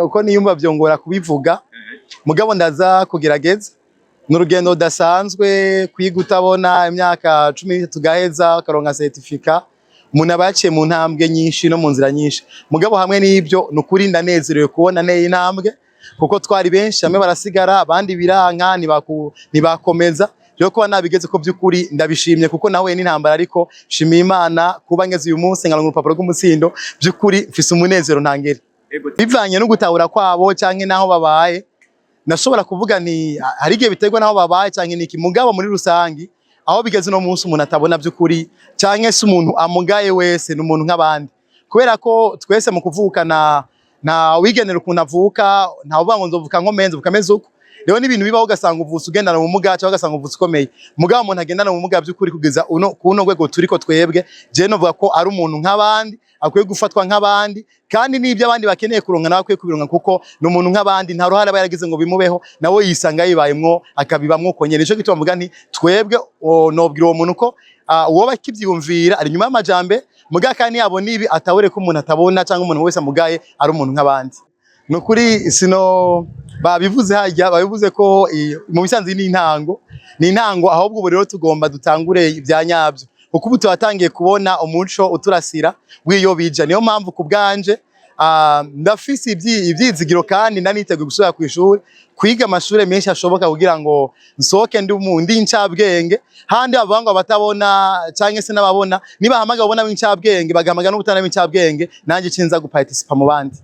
Uko niyumva vyongora kubivuga, mugabo ndaza kugerageza. Ni urugendo rudasanzwe kwiga utabona imyaka 13, gaheza ukaronka certificat. Umuntu aba yaciye mu ntambwe nyinshi no mu nzira nyinshi. Mugabo hamwe n'ibyo, ni ukuri ndanezerewe kubona neye intambwe, kuko twari benshi, bamwe barasigara, abandi biranka, ntibakomeza. Rero kuba nabigeze ko by'ukuri ndabishimye, kuko nahuye n'intambara, ariko nshimiye Imana kuba ngeze uyu munsi nkaronka urupapuro rw'umutsindo. By'ukuri mfise umunezero ntangere. Bivanye no gutahura kwabo canke naho babaye, nashobora kuvuga nti hari igihe biterwa naho babaye canke niki. Mugabo muri rusangi, aho bigeze uno munsi, umuntu atabona by'ukuri canke se umuntu amugaye wese ni umuntu nk'abandi, kubera ko twese mu kuvukana nta wigenera ukuntu avuka, nta uvuga ngo nzovuka nkomeye, nzovuka meze uko. Rero n'ibintu bibaho, ugasanga uvutse ugendana ubumuga cyangwa ugasanga uvutse ukomeye. Mugabo umuntu agendana ubumuga by'ukuri, kugeza uno kuno rwego turiko twebwe, je novuga ko ari umuntu nk'abandi, akwiye gufatwa nk'abandi, kandi n'ibyo abandi bakeneye kuronka nawe akwiye kubironka, kuko ni umuntu nk'abandi. Nta ruhare aba yaragize ngo bimubeho, nawe yisanga yibayemwo, akabibamwo uko nyene. Nico gituma mvuga nti twebwe nobwira uwo muntu ko uwoba akivyiyumvira ari inyuma y'amajambere. Mugabo kandi yabona ibi, atabure ko umuntu atabona cyangwa umuntu wese amugaye ari umuntu nk'abandi. Nukuri sino babivuze hajya babivuze ko mu bisanzwe ni intango, ni intango. Ahubwo ubu rero tugomba dutangure ibya nyabyo, kuko ubu tuwatangiye kubona umuco uturasira w'iyo bija. Niyo mpamvu ku bwanje ndafise ivyizigiro, kandi ndaniteguye gusubira ku ishuri, kwiga amashure menshi ashoboka, kugira ngo nsohoke ndi incabwenge. Handi bavuga ngo abatabona canke se n'ababona, nibahamagara ubona w'incabwenge, bagahamagara n'ubutana w'incabwenge, nanje cinza guparticipa mu bandi.